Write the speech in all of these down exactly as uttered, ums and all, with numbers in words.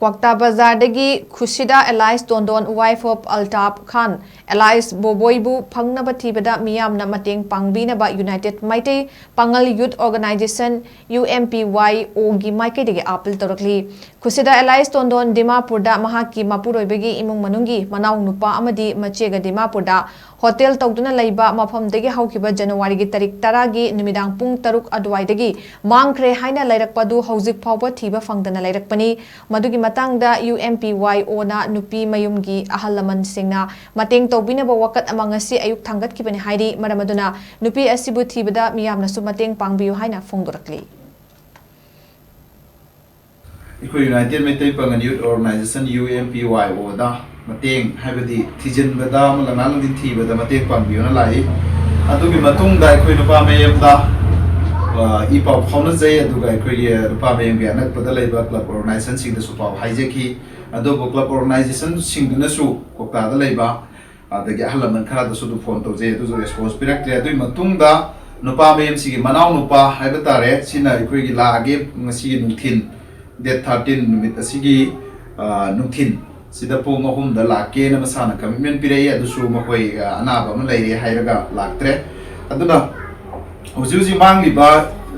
ꯀ꯭ꯋꯥꯛꯇꯥ ꯕꯖꯥꯔꯗꯒꯤ ꯈꯨꯁꯤꯗ alias ꯇꯣꯟꯗꯣꯟ, wife of Altaf Khan alias ꯕꯣꯕꯣꯏꯕꯨ ꯐꯪꯅꯕ ꯊꯤꯕꯗ ꯃꯤꯌꯥꯝꯅ ꯃꯇꯦꯡ ꯄꯥꯡꯕꯤꯅꯕ United Meitei Pangal Youth Organization, U M P Y O ꯒꯤ ꯃꯥꯏꯀꯩꯗꯒꯤ ꯑꯥꯄꯤꯜ ꯇꯧꯔꯛꯂꯤ꯫ ꯈꯨꯁꯤꯗ alias ꯇꯣꯟꯗꯣꯟ ꯗꯤꯃꯥꯄꯨꯔꯗ ꯃꯍꯥꯛꯀꯤ ꯃꯄꯨꯔꯣꯏꯕꯒꯤ ꯏꯃꯨꯡ ꯃꯅꯨꯡꯒꯤ ꯃꯅꯥꯎ ꯅꯨꯄꯥ ꯑꯃꯗꯤ ꯃꯆꯦꯒ ꯗꯤꯃꯥꯄꯨꯔꯗ ꯍꯣꯇꯦꯜ ꯇꯧꯗꯨꯅ ꯂꯩꯕ ꯃꯐꯝꯗꯒꯤ ꯍꯧꯈꯤꯕ ꯖꯅꯋꯥꯔꯤꯒꯤ ꯇꯥꯔꯤꯛ ꯇꯔꯥꯒꯤ ꯅꯨꯃꯤꯗꯥꯡ ꯄꯨꯡ ꯇꯔꯨꯛ ꯑꯗꯨꯋꯥꯏꯗꯒꯤ ꯃꯥꯡꯈ꯭ꯔꯦ ꯍꯥꯏꯅ ꯂꯩꯔꯛꯄ ꯑꯗꯨ ꯍꯧꯖꯤꯛ ꯐꯥꯎꯕ ꯊꯤꯕ ꯐꯪꯗꯅ ꯂꯩꯔꯛꯄꯅꯤ꯫ ꯃꯗꯨꯒꯤ ꯃꯇꯥꯡꯗ U M P Y O ꯅ ꯅꯨꯄꯤ ꯃꯌꯨꯝꯒꯤ ꯑꯍꯜ ꯂꯃꯟꯁꯤꯡꯅ ꯃꯇꯦꯡ ꯇꯧꯕꯤꯅꯕ ꯋꯥꯀꯠ ꯑꯃ ꯉꯁꯤ ꯑꯌꯨꯛ ꯊꯥꯡꯒꯠꯈꯤꯕꯅꯤ ꯍꯥꯏꯔꯤ꯫ ꯃꯔꯝ ꯑꯗꯨꯅ ꯅꯨꯄꯤ ꯑꯁꯤꯕꯨ ꯊꯤꯕꯗ ꯃꯤꯌꯥꯝꯅꯁꯨ ꯃꯇꯦꯡ ꯄꯥꯡꯕꯤꯌꯨ ꯍꯥꯏꯅ ꯐꯣꯡꯗꯣꯔꯛꯂꯤ꯫ ꯑꯩꯈꯣꯏ United Meitei Pangal Youth Organization, U M P Y O ꯗ ꯃꯇꯦꯡ, ꯍꯥꯏꯕꯗꯤ ꯊꯤꯖꯤꯟꯕꯗ ꯑꯃ ꯂꯪꯂꯥꯡ ꯂꯪꯗꯤꯟ ꯊꯤꯕꯗ ꯃꯇꯦꯡ ꯄꯥꯡꯕꯤꯌꯨꯅ ꯂꯥꯛꯏ꯫ ꯑꯗꯨꯒꯤ ꯃꯇꯨꯡꯗ ꯑꯩꯈꯣꯏ ꯅꯨꯄꯥ ꯃꯌꯨꯝꯗ, ꯑ, ꯏ ꯄꯥꯎ ꯐꯥꯎꯅꯖꯩ, ꯑꯗꯨꯒ ꯑꯩꯈꯣꯏꯒꯤ ꯅꯨꯄꯥ ꯃꯌꯨꯝꯒꯤ ꯑꯅꯛꯄꯗ ꯂꯩꯕ club organization ꯁꯤꯡꯗꯁꯨ ꯄꯥꯎ ꯍꯥꯏꯖꯈꯤ꯫ ꯑꯗꯨꯕꯨ club organization ꯁꯤꯡꯗꯨꯅꯁꯨ ꯀ꯭ꯋꯥꯛꯇꯥꯗ ꯂꯩꯕ ꯑꯗꯒꯤ ꯑꯍꯜ ꯂꯃꯟ ꯈꯔꯗꯁꯨ ꯑꯗꯨꯝ phone ꯇꯧꯖꯩ, ꯑꯗꯨꯁꯨ response ꯄꯤꯔꯛꯇ꯭ꯔꯦ꯫ ꯑꯗꯨꯒꯤ ꯃꯇꯨꯡꯗ ꯅꯨꯄꯥ ꯃꯌꯨꯝꯁꯤꯒꯤ ꯃꯅꯥꯎ ꯅꯨꯄꯥ ꯍꯥꯏꯕ ꯇꯥꯔꯦ, ꯁꯤꯅ ꯑꯩꯈꯣꯏꯒꯤ ꯂꯥꯛꯑꯒꯦ ꯉꯁꯤꯒꯤ ꯅꯨꯡꯊꯤꯟ, date thirteen ꯅꯨꯃꯤꯠ ꯑꯁꯤꯒꯤ, ꯑ, ꯅꯨꯡꯊꯤꯟ ꯁꯤꯗ ꯄꯨꯡ ꯑꯍꯨꯝꯗ ꯂꯥꯛꯀꯦꯅ ꯃꯁꯥꯅ commitment ꯄꯤꯔꯛꯏ꯫ ꯑꯗꯨꯁꯨ ꯃꯈꯣꯏ, ꯑ, ꯑꯅꯥꯕ ꯑꯃ ꯂꯩꯔꯦ ꯍꯥꯏꯔꯒ ꯂꯥꯛꯇ꯭ꯔꯦ꯫ ꯑꯗꯨꯅ ꯍꯧꯖꯤꯛ ꯍꯧꯖꯤꯛ ꯃꯥꯡꯂꯤꯕ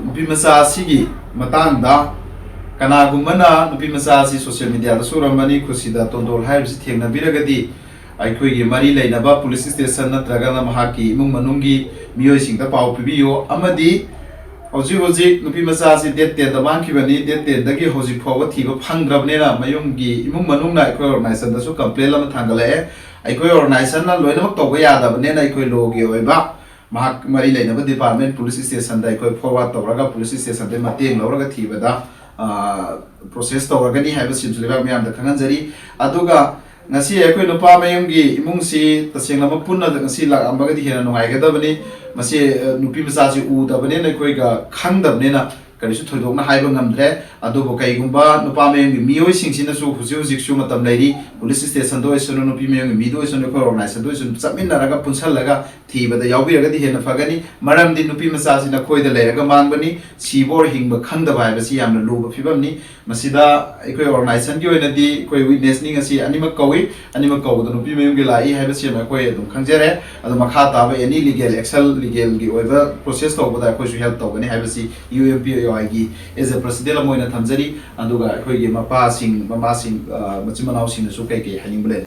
ꯅꯨꯄꯤ ꯃꯆꯥ ꯑꯁꯤꯒꯤ ꯃꯇꯥꯡꯗ ꯀꯅꯥꯒꯨꯝꯕꯅ ꯅꯨꯄꯤ ꯃꯆꯥ ꯑꯁꯤ social media ꯗꯁꯨ ꯎꯔꯝꯃꯅꯤ, ꯈꯨꯁꯤꯗ ꯇꯣꯟꯗꯣꯜ ꯍꯥꯏꯔꯤꯕꯁꯤ ꯊꯦꯡꯅꯕꯤꯔꯒꯗꯤ ꯑꯩꯈꯣꯏꯒꯤ ꯃꯔꯤ ꯂꯩꯅꯕ police station ꯅꯠꯇ꯭ꯔꯒꯅ ꯃꯍꯥꯛꯀꯤ ꯏꯃꯨꯡ ꯃꯅꯨꯡꯒꯤ ꯃꯤꯑꯣꯏꯁꯤꯡꯗ ꯄꯥꯎ ꯄꯤꯕꯤꯌꯨ꯫ ꯑꯃꯗꯤ ꯍꯧꯖꯤꯛ ꯍꯧꯖꯤꯛ ꯅꯨꯄꯤ ꯃꯆꯥ ꯑꯁꯤ date ten ꯗ ꯃꯥꯡꯈꯤꯕꯅꯤ, date ten ꯗꯒꯤ ꯍꯧꯖꯤꯛ ꯐꯥꯎꯕ ꯊꯤꯕ ꯐꯪꯗ꯭ꯔꯕꯅꯤꯅ ꯃꯌꯨꯝꯒꯤ ꯏꯃꯨꯡ ꯃꯅꯨꯡꯅ ꯑꯩꯈꯣꯏ organization ꯗꯁꯨ complain ꯑꯃ ꯊꯥꯡꯒꯠꯂꯛꯑꯦ꯫ ꯑꯩꯈꯣꯏ organization ꯅ ꯂꯣꯏꯅꯃꯛ ꯇꯧꯕ ꯌꯥꯗꯕꯅꯤꯅ ꯑꯩꯈꯣꯏ law ꯒꯤ ꯑꯣꯏꯕ ꯃꯍꯥꯛ ꯃꯔꯤ ꯂꯩꯅꯕ department police station ꯗ ꯑꯩꯈꯣꯏ forward ꯇꯧꯔꯒ police station ꯗꯒꯤ ꯃꯇꯦꯡ ꯂꯧꯔꯒ ꯊꯤꯕꯗ, ꯑ, process ꯇꯧꯔꯒꯅꯤ ꯍꯥꯏꯕꯁꯤꯃꯁꯨ ꯂꯩꯕꯥꯛ ꯃꯤꯌꯥꯝꯗ ꯈꯪꯍꯟꯖꯔꯤ꯫ ꯑꯗꯨꯒ ꯉꯁꯤ ꯑꯩꯈꯣꯏ ꯅꯨꯄꯥ ꯃꯌꯨꯝꯒꯤ ꯏꯃꯨꯡꯁꯤ ꯇꯁꯦꯡꯅꯃꯛ ꯄꯨꯟꯅ ꯉꯁꯤ ꯂꯥꯛꯂꯝꯕꯒꯗꯤ ꯍꯦꯟꯅ ꯅꯨꯡꯉꯥꯏꯒꯗꯕꯅꯤ꯫ ꯃꯁꯤ, ꯑ, ꯅꯨꯄꯤ ꯃꯆꯥꯁꯤ ꯎꯗꯕꯅꯤꯅ ꯑꯩꯈꯣꯏꯒ ꯈꯪꯗꯕꯅꯤꯅ ꯀꯔꯤꯁꯨ ꯊꯣꯏꯗꯣꯛꯅ ꯍꯥꯏꯕ ꯉꯝꯗ꯭ꯔꯦ꯫ ꯑꯗꯨꯕꯨ ꯀꯩꯒꯨꯝꯕ ꯅꯨꯄꯥ ꯃꯌꯨꯝꯒꯤ ꯃꯤꯑꯣꯏꯁꯤꯡꯁꯤꯅꯁꯨ ꯍꯧꯖꯤꯛ ꯍꯧꯖꯤꯛꯁꯨ ꯃꯇꯝ ꯂꯩꯔꯤ, ꯄꯨꯂꯤꯁ ꯁ꯭ꯇꯦꯁꯟꯗ ꯑꯣꯏꯁꯅꯨ, ꯅꯨꯄꯤ ꯃꯌꯨꯝꯒꯤ ꯃꯤꯗ ꯑꯣꯏꯁꯅꯨ, ꯑꯩꯈꯣꯏ ꯑꯣꯔꯒꯅꯥꯏꯖꯦꯁꯟꯗ ꯑꯣꯏꯁꯅꯨ, ꯆꯠꯃꯤꯟꯅꯔꯒ ꯄꯨꯟꯁꯜꯂꯒ ꯊꯤꯕꯗ ꯌꯥꯎꯕꯤꯔꯒꯗꯤ ꯍꯦꯟꯅ ꯐꯒꯅꯤ꯫ ꯃꯔꯝꯗꯤ ꯅꯨꯄꯤ ꯃꯆꯥꯁꯤ ꯅꯈꯣꯏꯗ ꯂꯩꯔꯒ ꯃꯥꯡꯕꯅꯤ, ꯁꯤꯕ ꯑꯣꯔ ꯍꯤꯡꯕ ꯈꯪꯗꯕ ꯍꯥꯏꯕꯁꯤ ꯌꯥꯝꯅ ꯂꯨꯕ ꯐꯤꯕꯝꯅꯤ꯫ ꯃꯁꯤꯗ ꯑꯩꯈꯣꯏ ꯑꯣꯔꯒꯅꯥꯏꯖꯦꯁꯟꯒꯤ ꯑꯣꯏꯅꯗꯤ ꯑꯩꯈꯣꯏ ꯋꯤꯠꯅꯦꯁꯅꯤ ꯉꯁꯤ ꯑꯅꯤꯃꯛ ꯀꯧꯏ꯫ ꯑꯅꯤꯃꯛ ꯀꯧꯕꯗ ꯅꯨꯄꯤ ꯃꯌꯨꯝꯒꯤ ꯂꯥꯛꯏ ꯍꯥꯏꯕꯁꯤ ꯑꯃ ꯑꯩꯈꯣꯏ ꯑꯗꯨꯝ ꯈꯪꯖꯔꯦ꯫ ꯑꯗꯣ ꯃꯈꯥ ꯇꯥꯕ ꯑꯦꯅꯤ ꯂꯤꯒꯦꯜ ꯑꯦꯛꯁꯟ, ꯂꯤꯒꯦꯜꯒꯤ ꯑꯣꯏꯕ ꯄ꯭ꯔꯣꯁꯦꯁ ꯇꯧꯕꯗ ꯑꯩꯈꯣꯏꯁꯨ ꯍꯦꯜꯞ ꯇꯧꯒꯅꯤ ꯍꯥꯏꯕꯁꯤ ꯌꯨ ꯑꯦꯝ ꯄꯤ ꯑꯣ ꯑꯥꯏꯒꯤ ꯑꯦꯖ ꯑꯦ ꯄ꯭ꯔꯁꯤꯗꯦꯟ ꯑꯃ ꯑꯣꯏꯅ ꯊꯝꯖꯔꯤ꯫ ꯑꯗꯨꯒ ꯑꯩꯈꯣꯏꯒꯤ ꯃꯄꯥꯁꯤꯡ, ꯃꯃꯥꯁꯤꯡ, ꯑ, ꯃꯆꯤꯟ ꯃꯅꯥꯎꯁꯤꯡꯅꯁꯨ ꯀꯩ ꯀꯩ ꯍꯥꯏꯅꯤꯡꯕ ꯂꯩ?